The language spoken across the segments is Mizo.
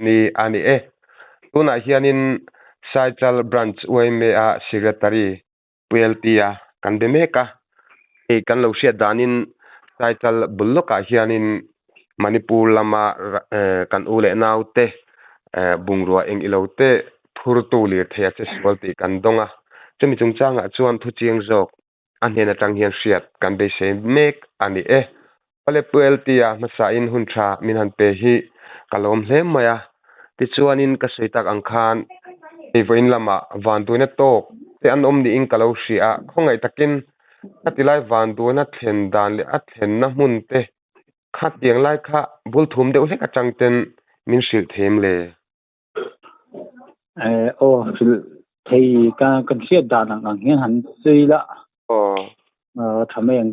Ni a ni e. Tunah hianin Saichal Branch yma-a Secretary Pu LT-a kan be mek a. Hei kan lo hriat danin Saichal bul lawkah hianin Manipur lama kan u leh naute bungrua eng ilo te phurtu lirthei a che sual tih kan dawng a. Chumi chungchangah chuan thuchiang zawk a hnen atang hian hriat kan beisei mek a ni e. Awle Pu LT-a hmasain hun tha min han pe hi ka lawm hle mai a, tichuanin ka sawi tak ang khan hei vawiin lamah vanduaina tawk te an awm niin ka lo hria a, khawngaih takin khatilai vanduaina thlen dan leh a thlenna hmun te khatiang lai kha bul thum deuh hlek atang ten min hrilh them le? Eh, aw hrilh thei ka kan hriat dan ang ang hian han sawi la. Aw. Tha mai ang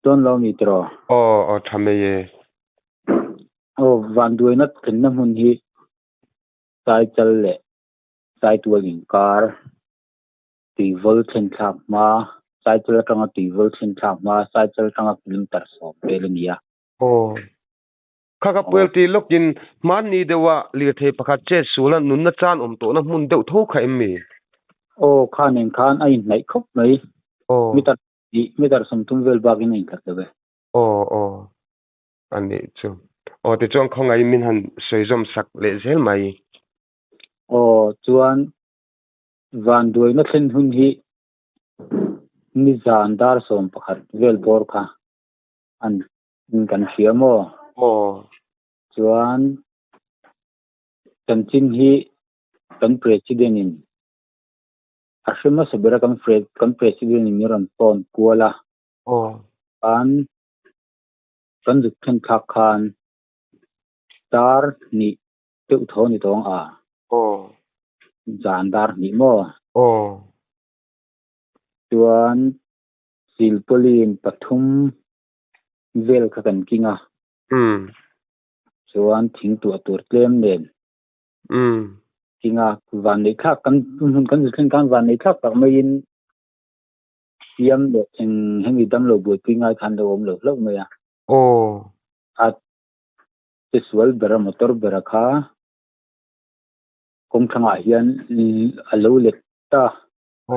dawn lo mi tiraw? Aw, aw tha mai e. Aw, vanduaina thlenna hmun hi Saichal leh Saitual inkar tuivawl thlen thlak hma, Saichal atanga tuivawl thlen thlak hma, Saichal atanga kilometer sawm vel a ni a. Aw. Kha ka puelti lawkin hmanni deuha lirthei pakhat chet suala nunna chan awm tawhna hmun deuh tho kha em mi? Aw, kha nen khan a inhnaih khawp mai. Aw. Meter hnih, meter 30 vel bakin a inhlat lo e. Aw, aw. A nih chu. Aw, tichuan khawngaih min han sawi zawm sak leh zel mai. Aw, chuan vanduaina thlen hun hi nizan dar 11 vel bawr kha an In kan hria maw? Aw. Chuan chanchin hi kan President in a hre hmasa ber a, kan kan President in min rawn phone kual a. Aw. Khan kan zuk thlen thlak khan dar hnih deuh tho a ni tawng a. Aw. Zan dar hnih maw? Aw. Chuan silpauline pathum vel kha kan king a. Chuan thing tuah tur tlem nen. King a, vanneih thlak kan hmun kan zir thleng khan vanneih thlak tak maiin siam leh eng hemi damlo buaipui ngai khan lo awm lo hlauh mai a. Aw. A che sual bera motor bera kha kawng thlangah hian a lo let ta,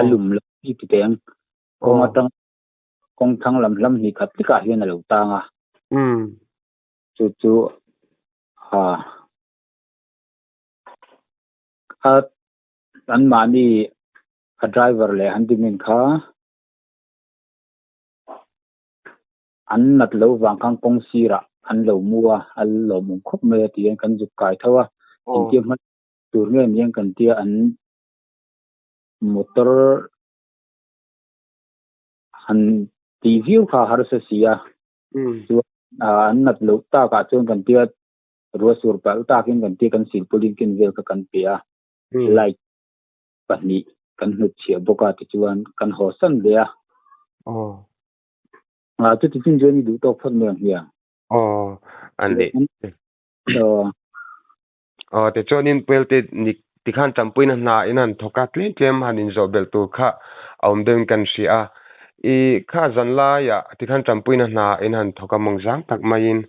a lum lo ti ti teng. Kawng atang kawng thlang lam hlam hnih khat tikah hian a lo tang a. Chu chu a a anmahni a driver leh handyman kha an nat loh vang khan kawng sirah an lo mu a, a lawmawm khawp mai a tiin kan zuk kai tho a. Engtia hman tur nge ni ang kan tia an motor han tih viau kha a harsa si a, chuan an nat loh takah chuan kan tia ruah sur palh takin kan tia kan silpauline ken vel kha kan pe a, light pahnih kan hnut chhiah bawk a tichuan kan haw san ve a. Chuti chin chuan i duh tawk phawt mai ang hmiang. Aw, a ni. Aw, tichuanin Puelte ni tikhan Champuina hna in han thawk a, tlem tlem han inzawh belh tur kha a awm deuhin kan hria a. I kha zan laiah tikhan Champuina hna in han thawk a mawng zang tak maiin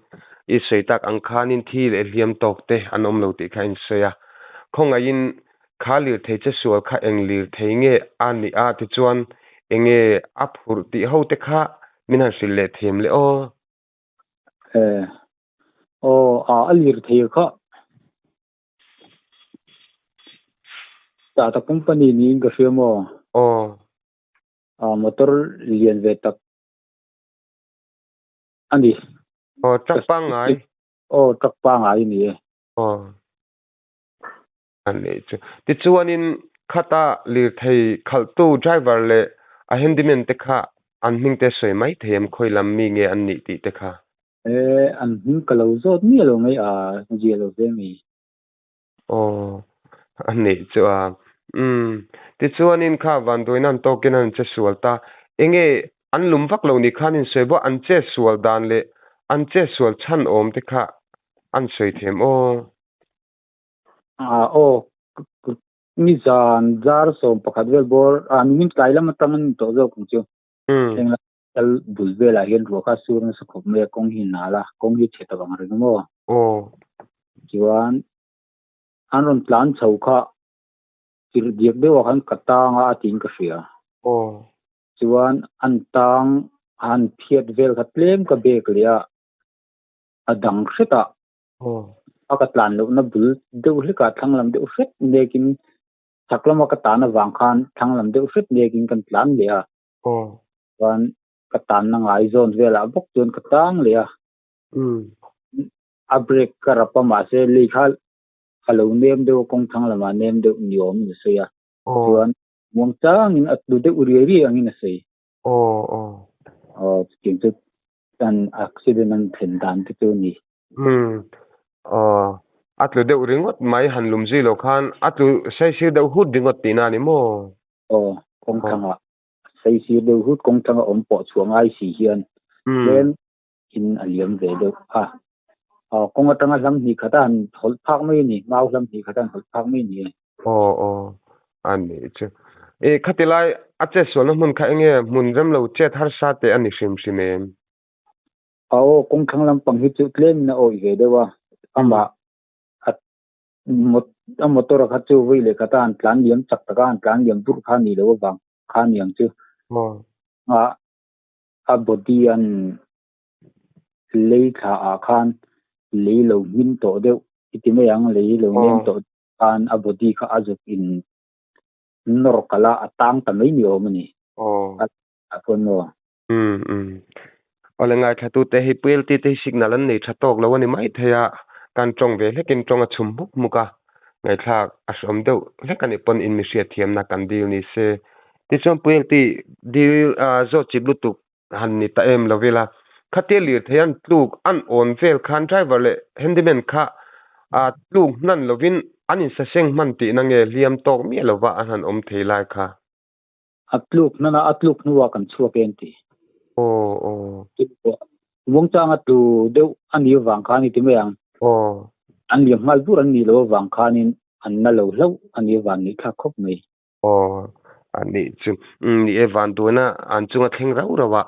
i sawi tak ang khanin thi leh hliam tawk te an awm lo tih kha a insawi a. Khawngaihin kha lirthei che sual kha eng lirthei nge a nih a tichuan enge a phurh tih ho te kha min han hrilh leh them le aw. Eh, aw, a a lir thei kha. Tata company niin ka hria maw? Aw. A motor lian ve tak a ni. Aw, truck pangngai. Aw, truck pangngai a ni e. Aw. A nih chu. Tichuanin khata lirthei khalhtu driver leh a handyman te kha an hming te sawi mai thei em khawi lam mi nge an nih tih te kha? E, an hming ka lo zawt miah lo mai a, zia lo ve mi. Aw, a nih chu a. Umm, tichuanin kha vanduaina an tawkin an che sual ta. Enge an lum vak lo ni khan in sawi bawk an che sual dan leh an che sual chhan awm te kha an sawi them aw. Ah aw ni zan zar 11 vel bawr ah nimin tlai lam atang an ni tawh zawk ang chu. Heng lai kal bul velah hian ruah kha sur nasa khawp mai a kawng hi a nal a kawng hi chhe tak ang reng maw. Aw. Chuan. An rawn tlan chho kha chirh diak deuhah khan ka tang a a tiin ka hria. Aw. Chuan an tang a han phiat vel kha tlem ka bek leh a, a dang hret a. Aw. A ka tlan lohna bul deuh hlekah thlang lam deuh hret nekin chhak lama ka tan avang khan thlang lam deuh hret nekin kan tlan leh a. Aw. Chuan ka tanna ngai zawn velah bawk chuan ka tang leh a. Umm. A brake ka rap a mahse lei kha a lo nem deuh a kawng thlang lamah nem deuh ni awmin a sawi a. Chuan muang changin a tlu deuh riai riai angin a sawi. Aw aw. Aw chutiang chu an accident an thlen dan te chu a ni. Umm. Aw a tlu deuh ringawt mai han lum zui lo khan a tlu saisir deuh hut ringawt tihna a ni maw? Aw kawng thlangah saisir deuh hut kawng thlanga awm pawh chhuah ngai si hian tlem in a liam ve deuh a. Aw kawng atanga hlam hnih khat a han hawlh phak mai a ni, mau hlam hnih khat a han hawlh phak mai a ni e. Aw aw a nih chu. I khati lai a chet sualna hmun kha enge hmun rem lo chet harsa teh a ni hrim hrim em? Aw kawng thlang lampang hi chu tlem in a awih ve deuh a, amah a a motor a kha chu vawi leh khat a han tlan liam chak tak a han tlan liam burh kha a nih loh avang kha a ni ang chu. Aw. A a body an lei thla ah khan lei lo hmin tawh deuh i ti mai ang lei lo nem tawh khan a body kha a zuk in nawr kalh a a tang ta mai ni awm a ni. Aw. A chuan maw? Umm umm. Awle ngaithla tu te hi PLT te hi signal an nei tha tawk lo a ni mai thei a, kan tawng ve hlekin tawng a chhum hmuk hmuk a, ngaihthlak a hrawm deuh hlek a nih pawn in mi hriatthiamna kan dil ni se. Tichuan PLT dil zawt chip lutuk han ni ta em lo ila, khatia lirthei an tluk an awn vel khan driver leh handyman kha tluk hnan lovin an insaseng hman tihna nge hliam tawk miah lova an han awm thei lai kha. A tluk hnana a tluk hnuah kan chhuak em ti. Aw aw. Muangchang a tlu deuh a nih avang khan i ti mai ang. Aw. An liam nghal bur an nih loh avang khanin an na lo hlauh a nih avang nih thlak khawp mai. Aw a nih chu. Umm ni e vanduaina an chunga thleng rauh rauh a,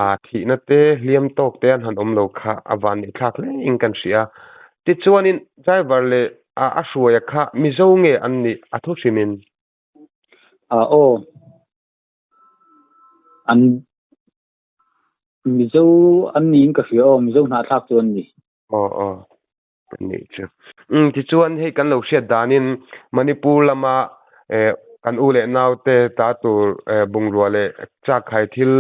aa thihna te hliam tawk te an han awm lo kha a van nih thlak hle in kan hria. Tichuanin driver leh a hruaia kha Mizo nge an nih a thu hrimin? Ah aw an Mizo an niin ka hria aw Mizo hnahthlak chu an ni. Aw aw ni chu. Umm tichuan hei kan lo hriat danin Manipur lama eh kan u leh naute ta tur eh bungrua leh chakkhai thil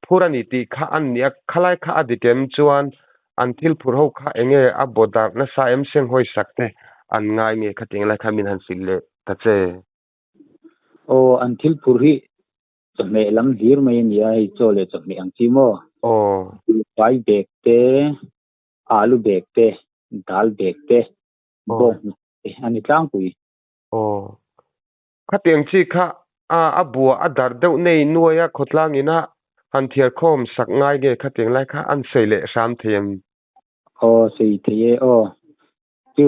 phur a ni tih kha an nia khalai kha a dik em chuan an thil phur ho kha enge a baw darh nasa em senghawi sak te an ngai nge khatiang lai kha min han hrilh leh ta che. Aw an thil phur hi chawhmeh lam hlir mai a nia hei chaw leh chawhmeh ang chi maw? Aw. Vai bag te, alu bag te, dal bag te, bawng te a ni tlangpui. Aw. Khatiang chi kha a bua a darh deuh nei nuai a khawtlang ina han thiar khawm sak ngai nge khatiang lai kha an sawi leh hram thei em? Aw sawi thei e aw. Chu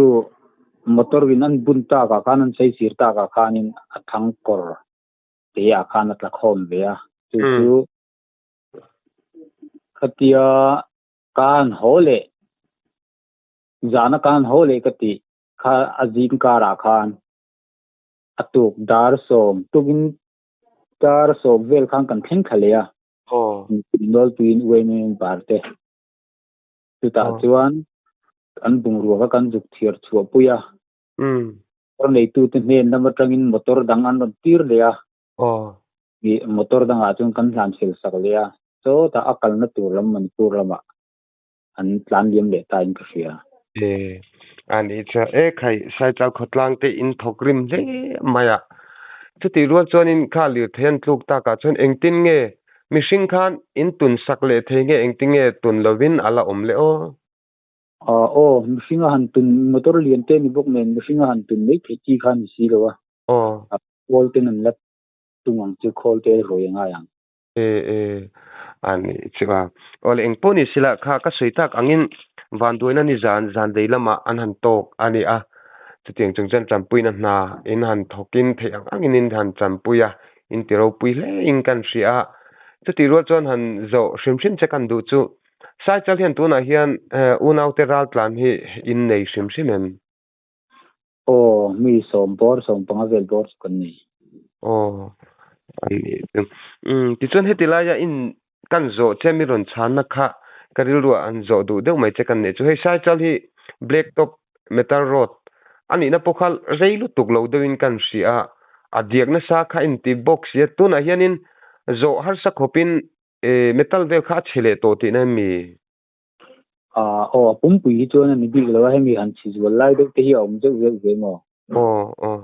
motor in an bun tak ah khan an saisir tak ah khanin a thang kawr te ah khan a tla khawm ve a. Chu chu khatia kan haw leh zana kan haw leh ka tih kha a zing karah khan a tuk dar sawm tukin dar sawm vel khan kan thleng thla leh a. Aw. Nawlpuiin UMM bar te. Chutah chuan an bungrua kha kan zuk thiar chhuah pui a. Motor neitute hnen lam atangin motor dang an rawn tir leh a. Motor dangah chuan kan hlan fel sak leh a. Chawtah a kalna tur lam Manipur lamah an tlan liam leh ta in ka hria. E a nih chuan e khai Saichal khawtlang te in thawk rim hle mai a. Chutih rual chuanin kha lirthei an tluk takah chuan engtin nge Mihring khan in tun sak leh thei nge engtin nge tun lovin a la awm leh aw? Aw aw, mihring a han tun, motor lian te ni bawk nen mihring a han tun mai theih chi kha a ni si lo a. Aw. A khawl ten an la tung ang chu, khawl te rawi a ngai ang. E e, a nih chu a. Aw le engpawh ni sila kha ka sawi tak angin vanduaina ni zan zan lei lamah an han tawk a ni a. Chutiang chung chuan tanpuina hna in han thawkin theih ang angin in han tanpui a. In ti ropui hle in kan hria a, chutih rual chuan han zawh hrim hrim che kan duh chu Saichal hian tunah hian unaute ral tlan hi in nei hrim hrim em? Aw, Mi sawm bawr sawm panga vel bawr chu kan nei. Aw a nih chu. Umm tichuan heti laia in kan zawh che mi rawn chhanna kha ka rilruah an zawh duh deuh mai che kan neih chu. Hei Saichal hi Black Top Metal Road a nihna pawh kha rei lutuk lo deuhin kan hria a, a diak nasa kha inti bawk sia. Tunah hianin zawh harsa khawpin metal vel kha a chhe leh tawh tihna em mi? Ah aw a pumpui hi chuan a ni bik lo a, hemi han chhi zual lai deuh te hi a awm zeuh zeuh ve maw? Aw aw.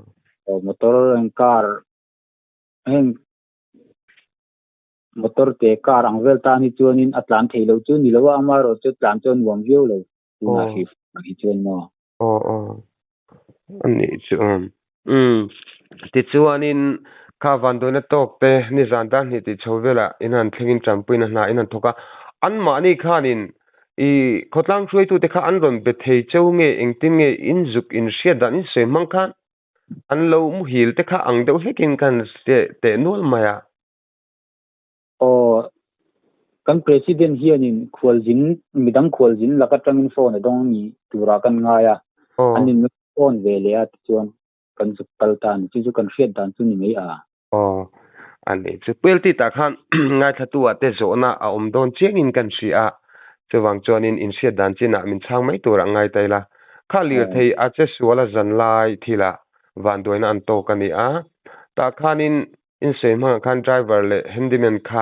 Aw motor heng car heng motor te car ang vel tan hi chuanin a tlan thei lo chu ni lo a, amaherawhchu tlan chu a nuam viau lo tunah hrih hi chuan maw? Aw aw a nih chu umm tichuanin kha vanduaina tawk te nizan dar hnih tih chho velah in han thlengin tanpuina hna in han thawk a, anmahni khanin i khawtlang hruaitute kha an rawn be thei cheu nge engtin nge in zuk in hriat dan in sawi hmang khan an lo muhil te kha ang deuh hlekin kan teh nual mai a. Aw, kan President hianin khualzin, midang khualzin lak atangin phone a dawng ni turah kan ngai a, an in phone ve leh a tichuan kan zuk kal ta a ni. Chu chu kan hriat dan chu ni mai a. Aw, a nih chu. Puelti tah khan ngaithlatu ah te zawhna a awm dawn chiangin kan hria a, chuvang chuanin in hriat dan chinah min chhang mai turah ngai ta ila. Kha lirthei a che sual a zan lai thilah vanduaina an tawk a ni a, tah khanin Insawi hmangah khan driver leh handyman kha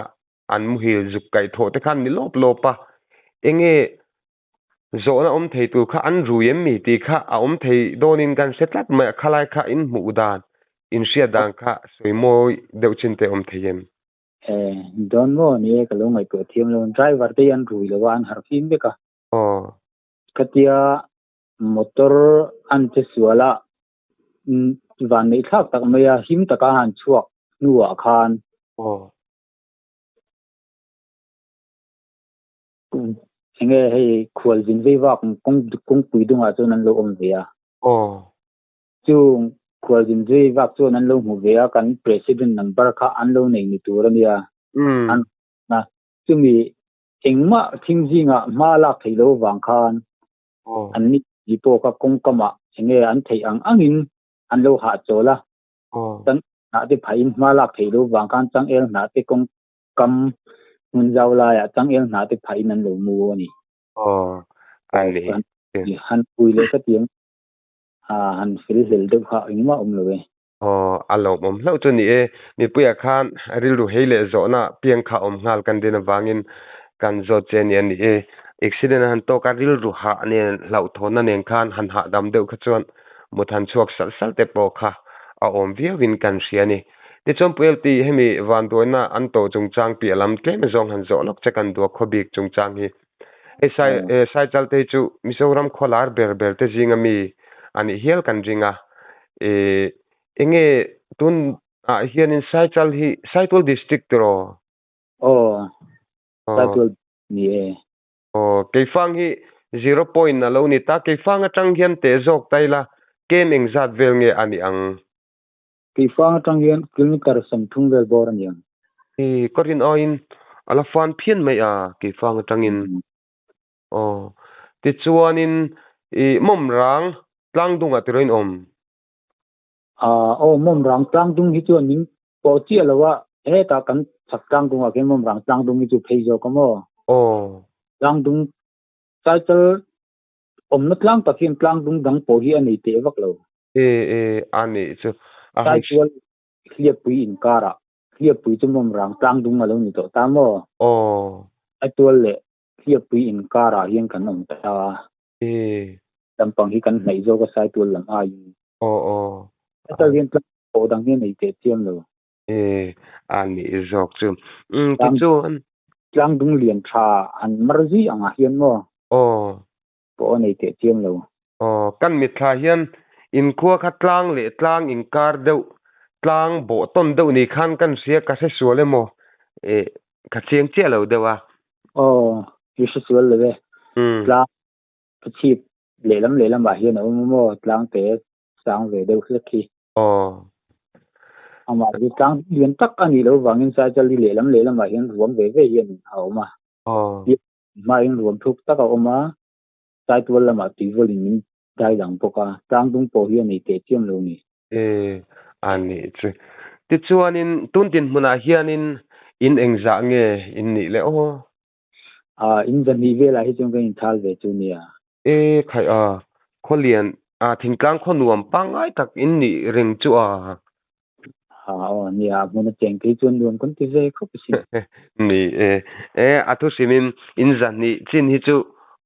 an muhil zuk kaih thawh te khan ni lawp lawp a, enge zawhna awm thei tur kha an rui em mi tih kha a awm thei dawnin kan hre tlat mai a, khalai kha in hmuh dan, in hriat dan kha sawi mawi deuh chin te awm thei em? E, dawn maw ni e, ka lo ngaihtuah thiam lo. Driver te hi an rui lo a, an harh fim vek a. Aw. Khatia motor an che sual a, van neih thlak tak mai a him taka han chhuak hnuah khan enge hei khualzin vei vak kawng kawngpui dungah chuan an lo awm ve a chung khualzin vei vak chuan an lo hmu ve a kan president number kha an lo nei ni tur a nia an chumi engmah thing zingah hma lak theih loh avang khan an ni ti pawh kha kawngkamah enge an theih ang angin an lo hahchawl a, chang hnah te phahin hma lak theih loh vang khan changel hnah te kawngkam hmun zau laiah changel hnah te phahin an lo mu a ni. Han pui leh ka tiang han fel hlel deuh kha engmah awm lo e. Aw, a lawmawm hlauh chu ni e. Mipuiah khan rilru hei leh zawhna piang kha awm nghal kan din avangin kan zawt che nia ni e. Accident a han tawk a, rilru hah nen hlauhthawnna nen khan han hahdam deuh kha chuan mut han chhuak salh salh te pawh kha a awm viauin kan hria a ni. Tichuan Pu LT, hemi vanduaina an tawh chungchang piah lam tlem zawng han zawh lawk che kan duak khaw bik chungchang hi. Hei Sai Saichal te hi chu Mizoram khaw lar ber ber te zinga mi a nih hial kan ring a. Ih enge tun ah hianin Saichal hi Saitual District tiraw? Aw Saitual ni e. Aw Keifang hi zero point a lo ni ta. Keifang atang hian teh zawk ta ila kem engzat vel nge a nih ang? Keifang atang hian kilometer 30 vel bawr a ni ang. Ih, ka rin aiin a la fan phian mai a, Keifang atangin. Aw, tichuanin ih Mawmrang tlangdungah tiraw in awm? Ah, aw Mawmrang tlangdung hi chuan min pawh chiah lo a, hetah kan chhak tlangdungah khian Mawmrang tlangdung hi chu phei zawk a maw? Aw. Tlangdung cycle awmna tlang tak hian tlangdung dang pawh hi a nei teh vak lo. E e a nih chu a han Saitual hliappui inkarah hliappui chu mawmrang tlangdung a lo ni tawh ta maw? Aw. Saitual leh hliappui inkarah hian kan awm ta a. E. Lampang hi kan hnaih zawk a Saitual lam aiin. Aw aw. Saitual hian tlang pawh dang hi a nei teh chiam lo. E a nih zawk chu. Umm tichuan. Tlangdung lian tha han mar zui angah hian maw? Aw. Pawh a nei teh chiam lo. Aw, kan mitthla hian inkhua kha tlang leh tlang inkar deuh, tlang bawh tawn deuh ni khan kan hria, ka hre sual emaw eh ka chiang chiah lo deuh a. Aw, i hre sual lo e. Tlang ka chhip lehlam lehlamah hian a awm a maw, tlang te sang ve deuh hlek hi. Aw. Amah hi tlang lian tak a nih loh vangin Saichal hi lehlam lehlamah hian ruam ve ve hian a awm a. Aw. Hmain ruam thuk tak a awm a, Saitual lamah tuivawl in min Dai dang bawk a, tlang dung pawh hi a nei teh chiam lo ni. E, a nih chu. Tichuanin tun dinhmunah hianin in engzah nge in nih le aw? A, in zahnih velah hi chuan kan inthal ve chu nia. E, khaih a, khawlian, a, thingtlang khaw nuam pangngai tak in nih reng chu a. Ha aw, nia, a hmun a cheng phei chuan nuam kan ti ve khawp asin. Ni e, e, a thu hrimin in zahnih chin hi chu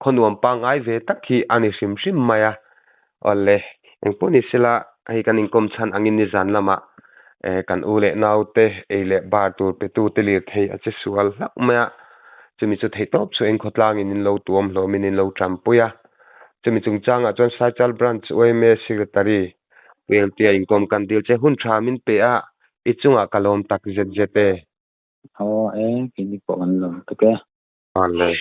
khaw nuam pangngai ve tak hi a ni hrim hrim mai a. Awle, engpawh ni sela hei kan inkawm chhan angin nizan lamah e kan u leh naute ei leh bar tur petute lirthei a che sual hlauh mai a, chumi chu theihtawp chu engkhawtlangin in lo tuam hlawmin in lo tanpui a. Chumi chungchangah chuan Saichal Branch yma Secretary Puieltia inkawm kan dil che hun tha min pe a, i chungah ka lawm tak zet zet e. Aw e, keini pawh kan lawm tuk e. Awle.